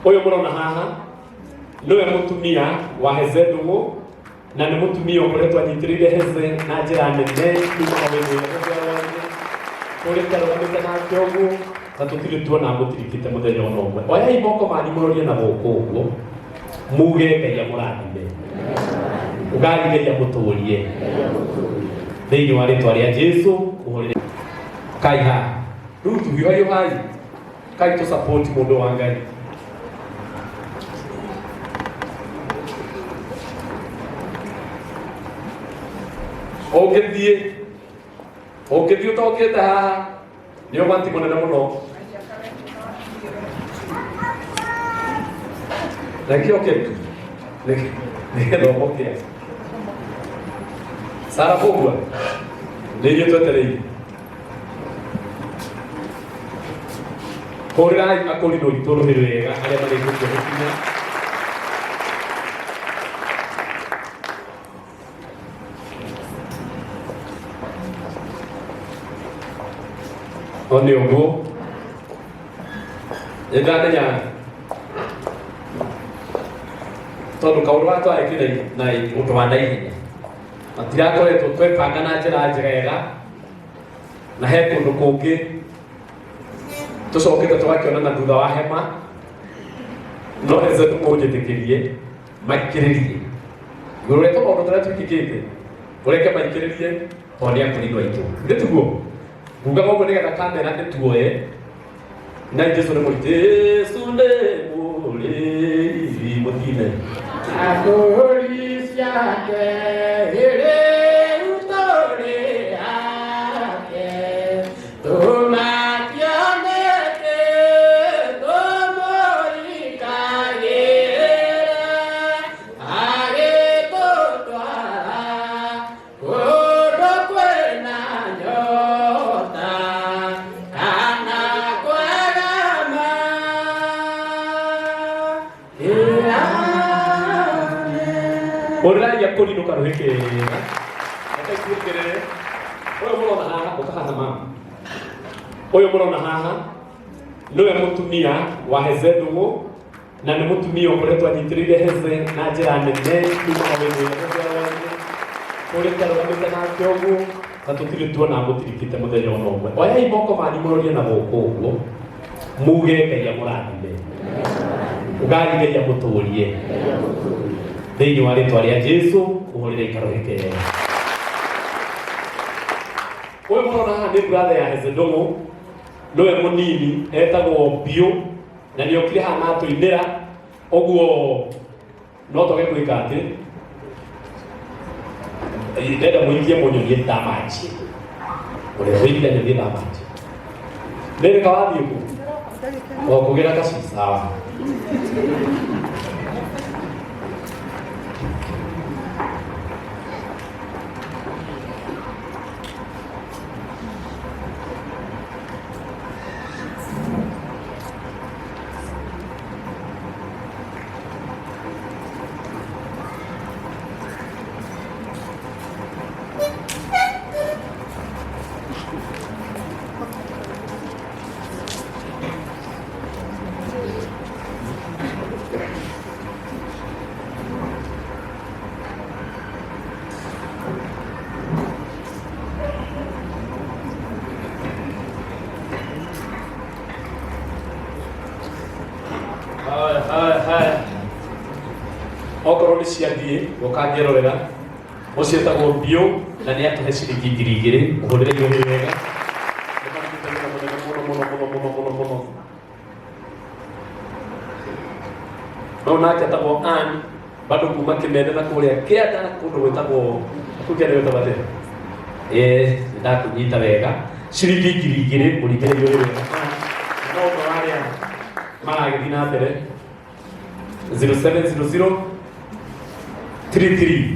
Ũyũ mũrona haha nĩwe mũtumia wa Heze Ndũng'ũ, na nĩ mũtumia ũkoretwo anyitĩrĩire Heze na njĩra nene kuma o hĩndĩ ĩrĩa gũciarwo-inĩ, tũrĩte arũgamĩte nake ũguo na tũtirĩ tuona mũtirikĩte mũthenya ona ũmwe. Oyai moko manyu mũrorie na gũkũ ũguo, muge Ngai amũrathime, ugai Ngai amũtũrie thĩinĩ wa rĩtwa rĩa Jesu. Ũhũrĩre kai haha rĩu, hiũhai kai tũ support mũndũ wa Ngai. Ũngĩthiĩ ũtokĩte haha nĩ ũgwati mũnene mũno. Reke oke tu nĩ gĩthomo kĩa Sara Bogua nĩ ithuĩ twetereire. Hũrĩrai akũrinũ itũ rũhĩ rwega arĩa marĩkĩtie gũkinya. O nĩ ũguo nĩ ndamenya tondũ kaũndũ gaka twarekire na ũndũ wa naihenya, matirakoretwo twebanga na njĩra njegega, na he kũndũ kũngĩ tũcokete tũgakĩonana thutha wa hema, no nĩcio tũkũnjĩtĩkĩrie maikĩrĩrie igũrũ rĩa tũmaũndũ tũrĩa twĩkĩkĩte, ũreke maikĩrĩrie tondũ nĩ akũrinwo aitũ. Nĩ tiguo ngugaga ũguo nĩgetha kamera ĩtuoye na Jesu nĩ mũrĩ, Jesu nĩ mũrĩithi mũtine. Akũri ciake rĩu tũrĩ ake, tũmationete tũmũikagĩra agĩtũtwara kũndũ kwĩna nyota kana kwaga maĩ. Hũrĩrai akũrinũ karũhĩ kega. Reke tuongerere. Ũyũ mũrona haha, ũka haha mama. Ũyũ mũrona haha nĩwe mũtumia wa Heze Ndũng'ũ, na nĩ mũtumia ũkoretwo anyitĩrĩire Heze na njĩra nene kuma o hĩndĩ ĩrĩa gũciarwo-inĩ, tũrĩte arũgamĩte nake ũguo na tũtirĩ tuona mũtirikĩte mũthenya ona ũmwe. Oyai moko manyu mũrorie na gũkũ ũguo, muge Ngai amũrathime, ugai Ngai amũtũrie thĩinĩ wa rĩtwa rĩa Jesu. Ũhũrĩre ikarũhĩ kega. Ũyũ mũrona haha nĩ brother ya Heze Ndũng'ũ, nĩwe mũnini, etagwo Biũ, na nĩ okire haha na atũinĩra ũguo. No twage gwĩka atĩ ndenda mũikie mũnyonie thamanji ũrĩa ũikia nyonie thamanji rĩrĩ kawathiĩ kũ o kũgĩra kaci sawa. Haya, haya, haya. Okorwo nĩ ciathiĩ ũkangĩrorera ũcio etagwo Biũ na nĩ atũhe ciringi 2000. Mũhũrĩre iũhĩ wega. Nĩ marutĩte wĩra mũnene mũno mũno mũno mũno mũno mũno. No nake etagwo Ann bado kuma Kĩmende na kũrĩa kĩanda kũndũ gwĩtagwo kũu kĩanda gwĩtagwo atĩa? Ĩĩ, nĩndakũnyita wega. Ciringi 2000, mũringĩre iũhĩ wega Ann. Na no ũmwe wa arĩa maragĩthiĩ na mbere 0700 33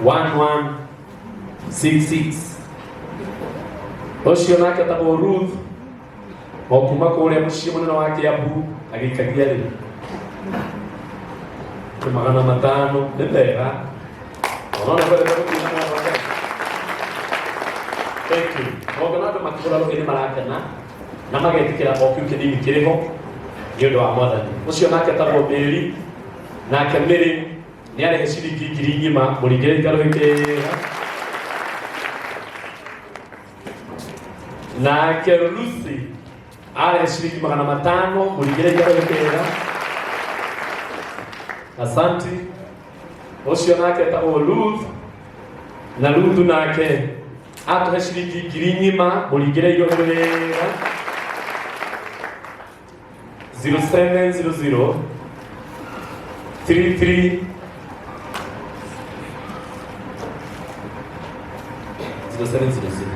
1166. Ũcio nake etagwo Ruth o kuma kũrĩa mũciĩ mũnene wa Kiambu agĩikagia rĩ nĩ 500. Nĩ wega ona kwendete gũkinya mwana wa Ngai. Thank you. Tondũ andũ makĩgũra rũhĩ nĩ marakena na magetĩkĩra o kĩu kĩnini kĩrĩ ho. Nĩ ũndũ wa Mwathani. Ũcio nake etagwo Mĩri, nake Mĩri nĩ arehe ciringi 10,000, mũringĩrĩri karũhĩ kega. Nake Lucy arehe ciringi 500, mũringĩrĩri karũhĩ kega. Asanti. Ũcio nake etagwo Ruth, na Ruthu nake atũhe ciringi 10,000, mũringĩrĩri rũhĩ wega. 0700 33 0700.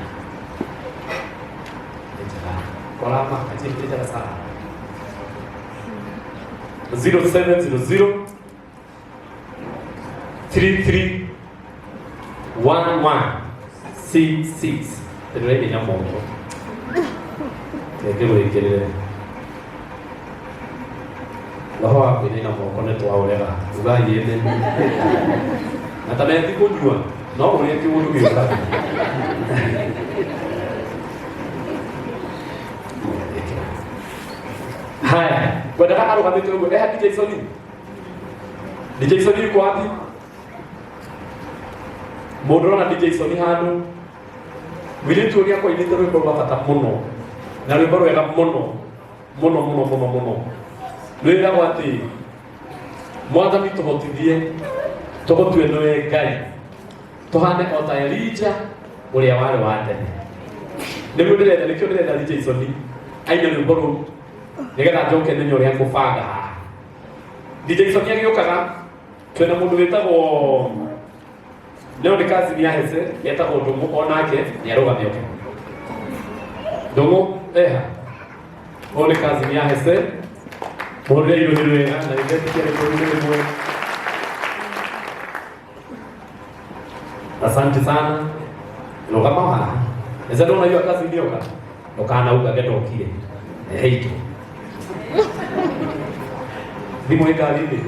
Korama ajira sana. 0700 33 11 66. Ndĩraihenya moko, reke gwĩkĩrĩre roho wa kwĩnaina moko nĩ twaũrega ugai ĩmĩ na ta methi kũnyua no ũrĩa kĩũndũ gĩũkaga. Haya, kwendaga arũgamĩte ũguo eha. DJ Sony, DJ Sony yuko wapi? Mũndũ ũrona DJ Sony handũ? Mũirĩtu ũrĩa akwainĩte rwĩmbo rwa bata mũno na rwĩmbo rwega mũno mũno mũno mũno mũno, rwĩragwo atĩ Mwathani tũhotithie tũgũtue nĩwe Ngai, tũhane o ta Elija ũrĩa warĩ wa tene. Nĩguo ndĩrenda, nĩkĩo ndĩrenda DJ Sony aine rwĩmbo rũu nĩgetha njoke menye ũrĩa ngũbanga haha. DJ Sony agĩũkaga, twĩna mũndũ wĩtagwo leo nĩ cousin ya Hese, etagwo Ndũng'ũ, onake nĩ arũgame oke. Ndũng'ũ eha? Ũyũ nĩ cousin ya Hese, mũhũrĩre irũhi rwega na nĩndetĩkia rĩkũrũ rĩmwe. Asante sana. Rũgama haha. Hese, ndona hiyo cousin yoka, ndũkanaugage ndokire heito thimũ ĩ ngari-inĩ.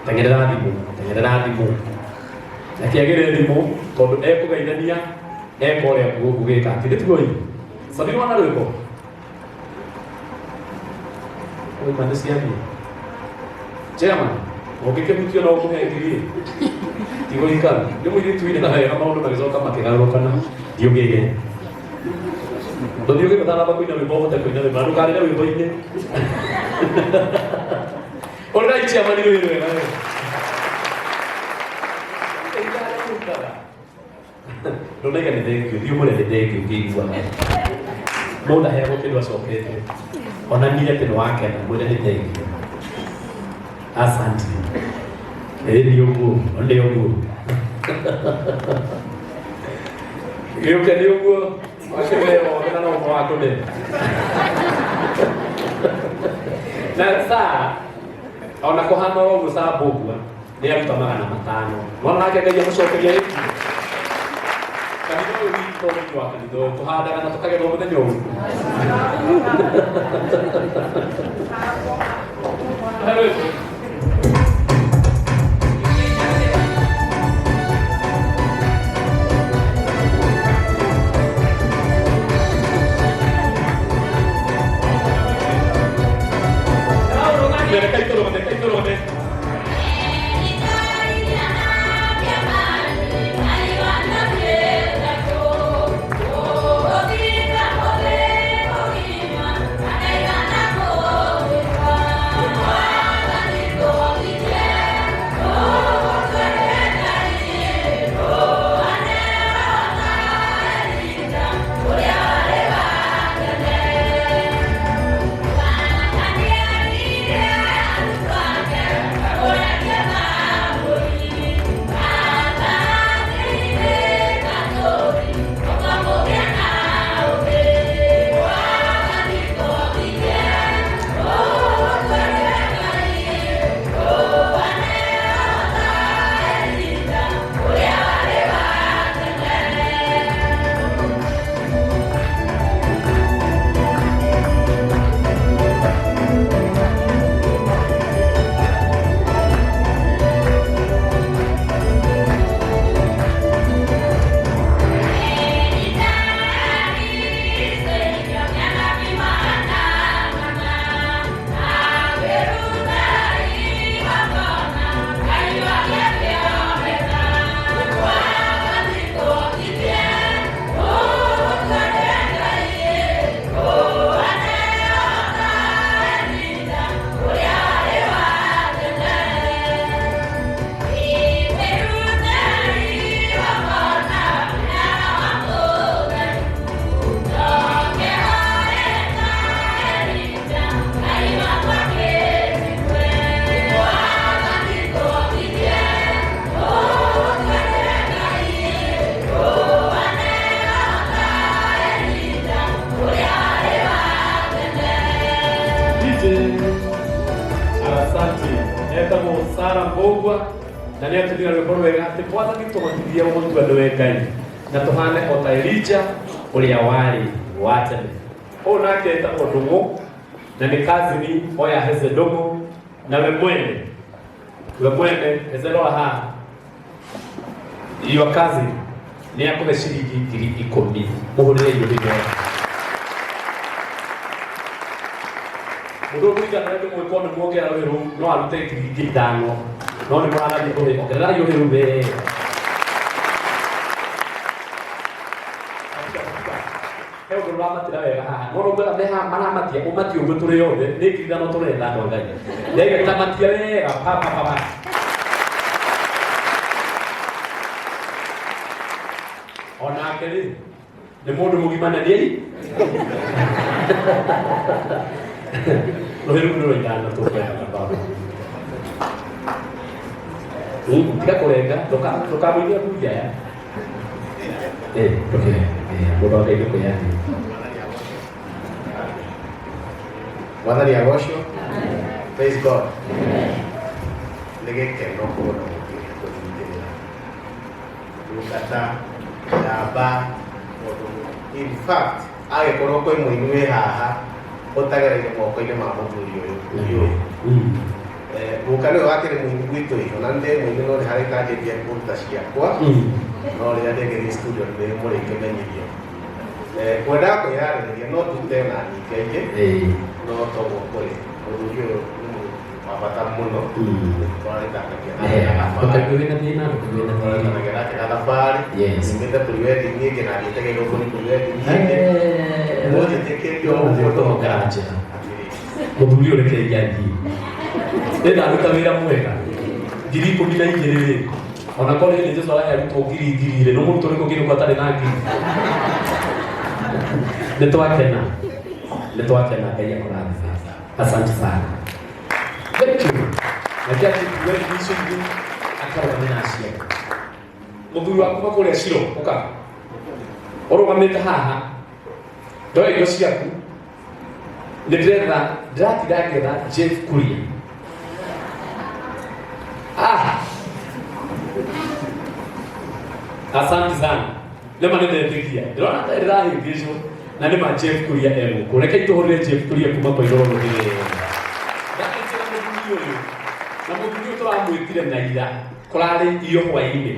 Teng'erera thimũ, teng'erera thimũ, na kĩagĩre thimũ tondũ ekũgeithania eka ũrĩa gũgĩka atĩ tiguo ĩ Sabini wana rwĩmbo oima nĩ ciathiĩ. Chairman, ũngĩkĩhutio no ũkũhe ngiri tigũikara nĩ mũirĩtu wĩna na wega maũndũ magĩcoka makĩgarũrũkana. Ndiũgĩre ndũthiĩ ũgĩbatara kũina rwĩmbo, ũhote kũina rwĩmbo na ndũkarĩre rwĩmbo-inĩ. Ũrĩrai chairman rwĩ rwega we. Ndũnaiga nĩ thengiũ, thiĩ ũmũre nĩ thengiũ ngĩiguaga. Mũndũ aheagwo kĩndũ acokete onanie atĩ nĩ wakena, mwĩre nĩ thengiũ, asante. Ĩĩ nĩ ũguo, nĩ ũguo gĩũke, nĩ ũguo wakĩmera othe na no ũhoro wa kũne na saa ona kũhana oro ũguo. Saa mbũgua nĩ aruta 500, mwana nake Ngai amũcokeria ĩki. Kanitha ũyũ witũ, witũ wa kanitha ũyũ, tũhandaga na tũkagetha mũthenya ũrĩkũ? Hello. Reke itũrũgame, reke itũrũgame. Asante. Etagwo Sara Mbũgua na nĩ atũmire rwĩmbo rwega atĩ Mwathani tũhotithie gũgũtua nĩwe Ngai na tũhane o ta Elija ũrĩa warĩ wa tene. Ũyũ nake etagwo Ndũng'ũ na nĩ kazini oya Heze Ndũng'ũ na we mwene Heze rora haha, your cousin nĩ akũhe ciringi 10,000. Mũhũrĩre iũhĩ wega. Mũndũ ũkũringana na ndũmũ ĩkorwo nĩ muongerera rũhĩ rũu no arute 5,000 no nĩ mũragaria rũhĩ, ongerera rũhĩ rũu wega. He ũndũ ũramatĩra wega haha no rũngwetha me haha maramatia ũmatie ũguo tũrĩ othe nĩ 5,000 tũretha andũ a Ngai ndege tamatia wega pa pa pa pa. Onake rĩ nĩ mũndũ mũgima na nĩ rũhĩ rũu nĩ rwa ithano tũkwenda baba. Tiga kũrenga, ndũkamũigue athuri aya. Ndũke, mũndũ wa Ngai ndũkwĩyathiĩ. Mwathani agocwo. Praise God. Nĩ gĩkeno kuona mũkĩte kũnyitĩrĩra ndungata njamba mũndũ. In fact, agĩkorwo kwĩ mũini wĩ haha ũtagereire moko-inĩ ma mũthuri ũyũ ndiũĩ. Guka nĩwe wakĩrĩ mũini gwitũ ĩ, ona ndĩ mũini no nĩ harĩ kanjĩtie kũruta ciakwa no rĩrĩa ndĩngĩthiĩ studio nĩ mũrĩkĩmenyithio. Ngwendaga kwĩyarĩrĩria no ndute na nyingĩ aingĩ no toguo kũrĩ mũthuri ũyũ nĩ mũndũ wa bata mũno twarĩtanagia nake gathabarĩ. Ndũkaigue wĩna thĩna, ndũkaigue wĩna thĩna. Twarĩtanagia nake gathabarĩ. Yes. Nyumĩte pre-wedding ĩngĩ na thiĩte Gĩthũngũri pre-wedding ĩngĩ. Mũnjĩtĩkĩrie Ũguo ũguo tũhongera njĩra. Atĩrĩrĩ. Mũthuri ũyũ reke athiĩ. Nĩ ndaruta wĩra mwega. 12,000 rĩ. Ona korwo hĩndĩ Jesũ arahe arutwo ngiri ngiri rĩ, no mũrutwo ũrĩkũ ũngĩrũka atarĩ na ngiri? Nĩ twakena. Nĩ twakena Ngai akũrathime. Asante sana. Thank you. Nake atĩ wedding icio ingĩ akarũgame na aciari. Mũthuri waku kuma kũrĩa Shilo, ũka. Ũrũgamĩte haha. Ndoe indo ciaku. Nĩ ndĩretha, ndĩratinda ngĩetha Jeff Kuria. Asante sana. Nĩma nĩ ndetĩkia. Ndĩrona ta ndĩrahĩngĩcwo na nĩma Jeff Kuria e gũkũ. Reke itũhũrĩre Jeff Kuria kuma kwa Iroro rũhĩ. Ndakĩnjĩra mũthuri ũyũ. Na mũthuri ũyũ tũramwĩtire na ira. Kũrarĩ iyo hwaĩ-inĩ.